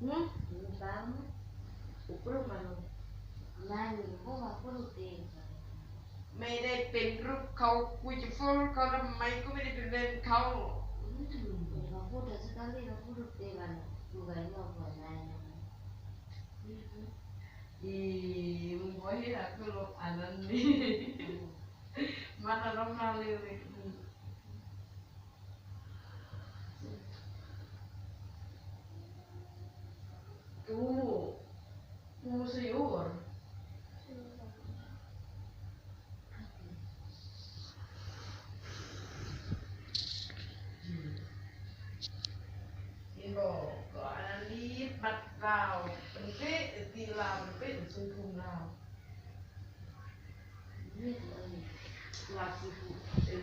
Hah? Bang. Ukur malu. Nani, ko ma kuru te. ໄມ່ໄດ້ເປັນລູກເຂົາ ກູຈະຟ້ອງເຂົາທຳໄມ? ກູໄມ່ໄດ້ເປັນແຟນເຂົາ. Ukur malu. Ukur te bana. Ukur malu. ອີ ມຶງບໍ່ເຮັດໃຫ້ກູລົງອັນນັ້ນນີ້ ມັນອາລົມມາເລີຍ. Tú, tú, señor. ເຫັນບໍ່? ກໍອັນນີ້ບັດລາວ ເປັນເປະ ຕີລາວ ເປັນເປັນສັງຄົມລາວ. ລາວຄື ເອີ